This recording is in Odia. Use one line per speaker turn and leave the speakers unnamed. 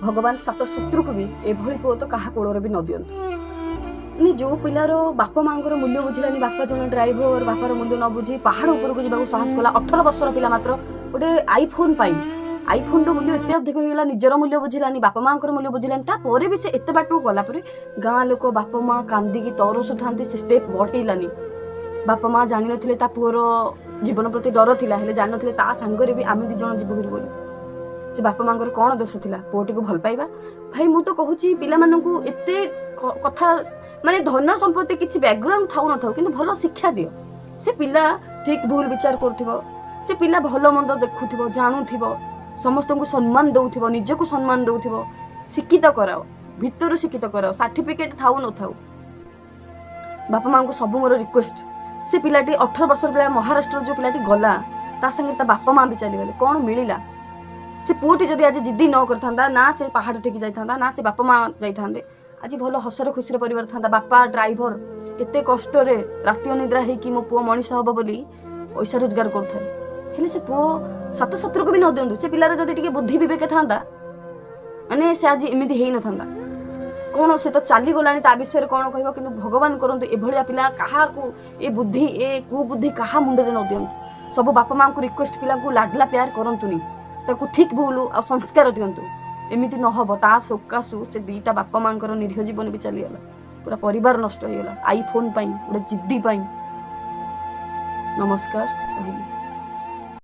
ଭଗବାନ ସାତ ଶତ୍ରୁକୁ ବି ଏଭଳି ପୁଅ ତ କାହା କୋଳରେ ବି ନ ଦିଅନ୍ତୁ। ମାନେ ଯେଉଁ ପିଲାର ବାପା ମାଆଙ୍କର ମୂଲ୍ୟ ବୁଝିଲାନି, ବାପା ଜଣେ ଡ୍ରାଇଭର, ବାପାର ମୂଲ୍ୟ ନ ବୁଝି ପାହାଡ଼ ଉପରକୁ ଯିବାକୁ ସାହସ କଲା। 18 ବର୍ଷର ପିଲା ମାତ୍ର ଗୋଟେ ଆଇଫୋନ୍ ପାଇଁ, ଆଇଫୋନ୍ର ମୂଲ୍ୟ ଏତେ ଅଧିକ ହେଇଗଲା, ନିଜର ମୂଲ୍ୟ ବୁଝିଲାନି, ବାପା ମାଆଙ୍କର ମୂଲ୍ୟ ବୁଝିଲାନି। ତାପରେ ବି ସେ ଏତେ ବାଟକୁ ଗଲା ପରେ ଗାଁ ଲୋକ ବାପା ମା କାନ୍ଦିକି ତରସୁଥାନ୍ତି, ସେ ଷ୍ଟେପ୍ ବଢ଼େଇଲାନି। ବାପା ମା ଜାଣିନଥିଲେ, ତା ପୁଅର ଜୀବନ ପ୍ରତି ଡର ଥିଲା, ହେଲେ ଜାଣିନଥିଲେ ତା ସାଙ୍ଗରେ ବି ଆମେ 2 ଜଣ ଯିବୁ ବୋଲି। ସେ ବାପା ମାଆଙ୍କର କ'ଣ ଦୋଷ ଥିଲା ପୁଅଟିକୁ ଭଲ ପାଇବା? ଭାଇ, ମୁଁ ତ କହୁଛି ପିଲାମାନଙ୍କୁ ଏତେ କଥା, ମାନେ ଧନ ସମ୍ପତ୍ତି କିଛି ବ୍ୟାକଗ୍ରାଉଣ୍ଡ ଥାଉ ନଥାଉ, କିନ୍ତୁ ଭଲ ଶିକ୍ଷା ଦିଅ। ସେ ପିଲା ଠିକ୍ ଭୁଲ ବିଚାର କରୁଥିବ, ସେ ପିଲା ଭଲ ମନ୍ଦ ଦେଖୁଥିବ, ଜାଣୁଥିବ, ସମସ୍ତଙ୍କୁ ସମ୍ମାନ ଦେଉଥିବ, ନିଜକୁ ସମ୍ମାନ ଦେଉଥିବ। ଶିକ୍ଷିତ କରାଅ, ଭିତରୁ ଶିକ୍ଷିତ କରାଅ, ସାର୍ଟିଫିକେଟ୍ ଥାଉ ନଥାଉ। ବାପା ମାଆଙ୍କୁ ସବୁ ମୋର ରିକ୍ୱେଷ୍ଟ। ସେ ପିଲାଟି 18 ବର୍ଷର ପିଲା, ମହାରାଷ୍ଟ୍ରର ଯେଉଁ ପିଲାଟି ଗଲା, ତା ସାଙ୍ଗରେ ତା ବାପା ମା ବି ଚାଲିଗଲେ। କ'ଣ ମିଳିଲା? ସେ ପୁଅଟି ଯଦି ଆଜି ଜିଦ୍ଦି ନ କରିଥାନ୍ତା, ନା ସେ ପାହାଡ଼ ଠିକି ଯାଇଥାନ୍ତା, ନା ସେ ବାପା ମା ଯାଇଥାନ୍ତେ, ଆଜି ଭଲ ହସର ଖୁସିର ପରିବାର ଥାନ୍ତା। ବାପା ଡ୍ରାଇଭର, କେତେ କଷ୍ଟରେ ରାତି ଅନିଦ୍ରା ହେଇକି ମୋ ପୁଅ ମଣିଷ ହବ ବୋଲି ପଇସା ରୋଜଗାର କରୁଥାଏ। ହେଲେ ସେ ପୁଅ ସାତ ଶତ୍ରୁକୁ ବି ନ ଦିଅନ୍ତୁ, ସେ ପିଲାର ଯଦି ଟିକେ ବୁଦ୍ଧି ବିବେକ ଥାନ୍ତା, ମାନେ ସେ ଆଜି ଏମିତି ହେଇନଥାନ୍ତା। କ'ଣ ସେ ତ ଚାଲିଗଲାଣି, ତା ବିଷୟରେ କ'ଣ କହିବ? କିନ୍ତୁ ଭଗବାନ କରନ୍ତୁ ଏଭଳିଆ ପିଲା କାହାକୁ ଏ ବୁଦ୍ଧି, ଏ କୁବୁଦ୍ଧି କାହା ମୁଣ୍ଡରେ ନ ଦିଅନ୍ତୁ। ସବୁ ବାପା ମାଆଙ୍କୁ ରିକ୍ୱେଷ୍ଟ, ପିଲାଙ୍କୁ ଲାଡଲା ପ୍ୟାର କରନ୍ତୁନି, ତାକୁ ଠିକ୍ ଭୁଲ ଆଉ ସଂସ୍କାର ଦିଅନ୍ତୁ, ଏମିତି ନ ହବ। ତା ସକାଶୁ ସେ 2ଟା ବାପା ମାଆଙ୍କର ନିରୀହ ଜୀବନ ବି ଚାଲିଗଲା, ପୁରା ପରିବାର ନଷ୍ଟ ହେଇଗଲା ଆଇଫୋନ୍ ପାଇଁ, ଗୋଟେ ଜିଦ୍ଦି ପାଇଁ। ନମସ୍କାର, ରହିଲି।